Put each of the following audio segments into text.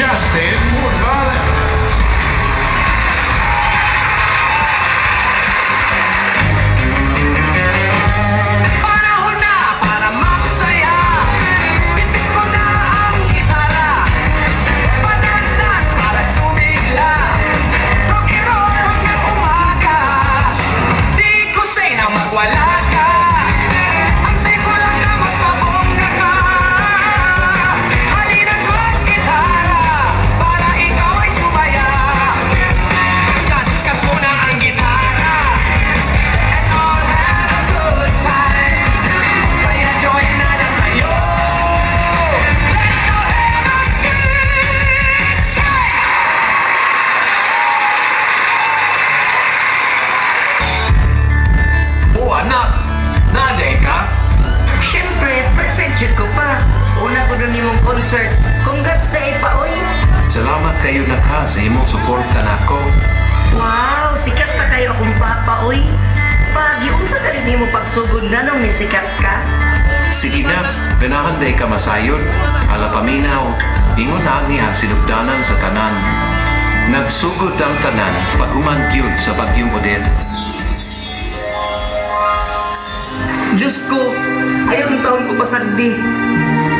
Justin Morales. Panahon na para magsaya. Bitbit ko na ang gitara. Pa-dance-dance para sumigla. Rock and roll hanggang umaga. Di ko say na magwala ka. Ang say ko lang na magpabongga ka. Halina't mag-gitara para ikaw ay sumaya. Kaskas mo na ang gitara and all have a good time. Kaya join na lang kayo. Let's all have a good time. Oh anak, naa diay ka? Siyempre, present jud ko pa. Una ko dun imong concert. Congrats na pa, oy. Salamat kayo naka sa imong suporta nako. Wow, sikat na kayo akong papa, oy. Pag unsa ka rin nimo pagsugod na nung nisikat ka? Sige na, ganahan day ka masayod. Ala paminaw, ingon ani ang sinugdanan sa tanan. Nagsugod ang tanan paghuman gyud sa bagyong Odette. Diyos ko, ayaw ng taon ko pasagdi.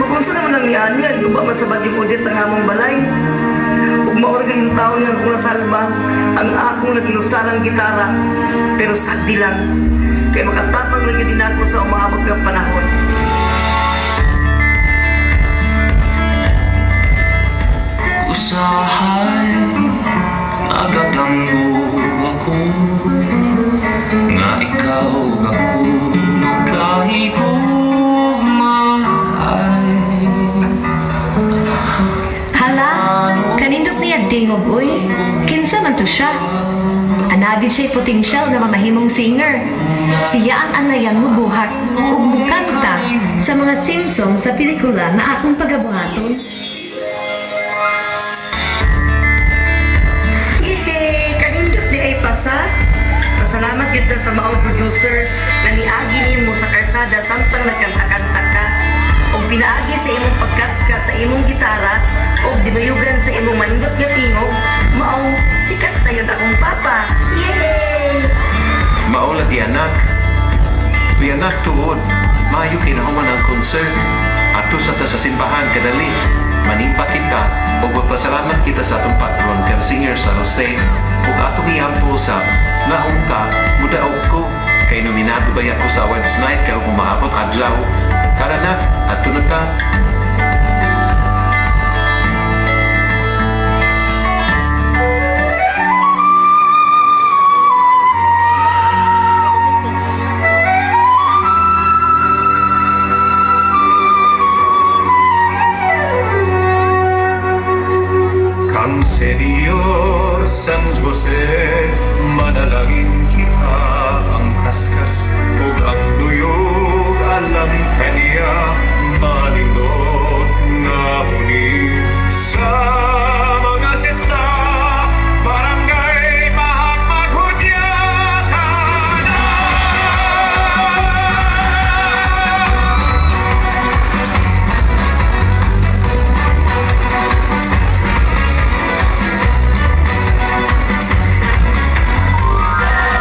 Magunsa naman ang niani ang guba man sa bagyong Odette ang among balay. Ug maura ganing taon nga akong nasalba ang akong naginusarang gitara. Pero sagdi lang, kay makatapang lagi din ako sa umaabot nga panahon. Usahay nagadamgo ako nga ikaw ako makahigugma ay. Hala, kanindot niya tingog uy. Kinsa man to siya? Anagid siya'y potensyal na mamahimong singer. Siya ang anayang mubuhat ug mukanta sa mga theme song sa pelikula na akong pagabuhaton. Yehey! Kanindot di ay pasa. Pasalamat gyud ta sa maong producer na niagi nimo sa kalsada samtang nagkanta-kanta ka ug pinaagi sa imong pagkaska sa imong gitara ug dinuyugan sa imong manindot nga tingog, maong sikat na yun akong papa. Yehey! Mao lagi anak. Uy anak tuod, maayo kinahuman ang concert. Adto sa ta sa simbahan kadali. Manimpa kita ug magpasalamat kita sa atong patron kang singer sa Jose ug atong iampo sa naunta mudaog ko kay nominado ba ako sa awards night karong umaabot adlaw. Tara na, adto na ta. Kang Senyor San Jose, manalangin kita ang kaskas ug ang duyog alang kaniya manindot nga huni sa mga sista barangay Mahatma Hudyatan.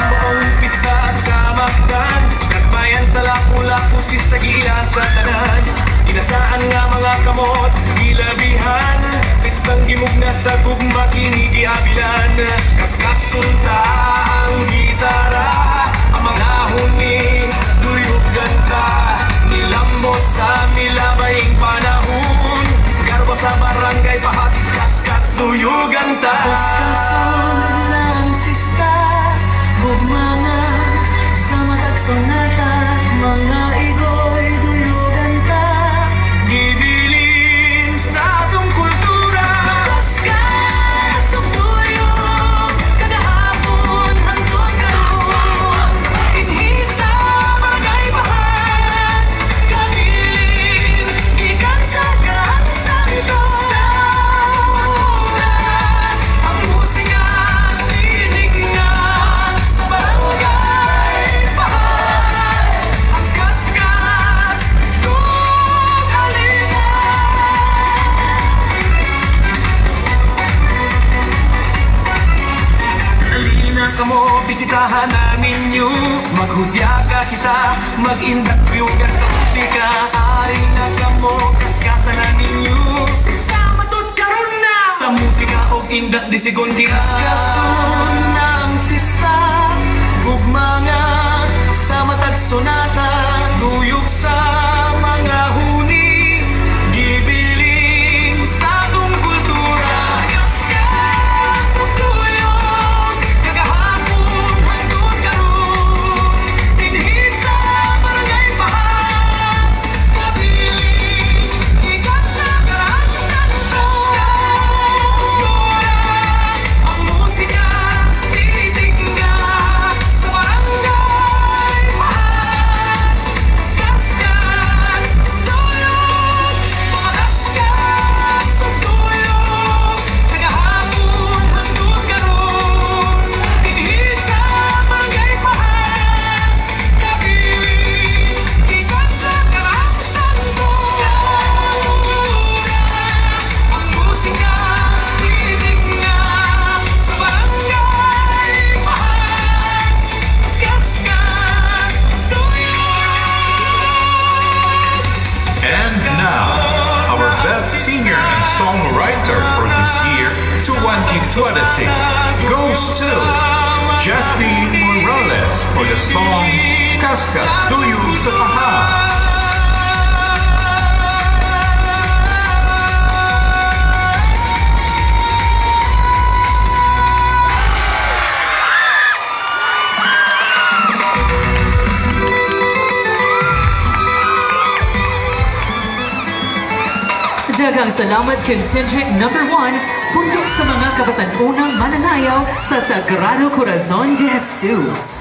Maong pista sa Mactan, Nagbayan sa Lapu-Lapu, sista gila sa tanan. Kinasaan nga mga kamot, gilabihan. Sistang gimugna sa gugma, kini giabilan. Kaskasunta ang gitara, ang mga huni, duyog ganta. Nilambo sa milabayng panahon, Garbo sa barangay pahat, kaskas duyog ta. Kaskason ng sista, gugma nga sa matag sonata, mga igoy duyugan ta. Gibilin sa atong kultura. Kaskas ug duyog, kagahapon hangtod karon. Dinhi sa barangay Bahat, kabilin gikan sa Kangsangko. Sa kultura, ang kamo, bisitahan na ninyo. Maghudyaka kita, mag-indak yugan sa musika. Ari na kamo, kaskasa na ninyo. Sista matud karon na. Sa musika og indak di sigundi. Kaskason ng sista, gugma nga sa matag sonata, duyog sa mga huni, gibiling sa atong kultura. Kaskas ug tuyok, kagahapon hangtod karon, dinhi sa Barangay Pahan, kabilin gikan sa Karang Santo. Ang musika titingga sa Barangay Pahan. Kaskas tuyok, pumakaskas ug tuyok, kagahapon hangtod karon, dinhi sa Barangay Pahan, kabilin gikan sa Karang Santo. Ang musika titingga sa Barangay Pahan. Kaskas tuyok. And now, our best singer and songwriter for this year, 2026, goes to Justin Morales for the song "Kaskas Duyog sa Pahan." Daghang salamat, contingent number 1, pundok sa mga kabatan-unang mananayaw sa Sagrado Corazon de Jesus.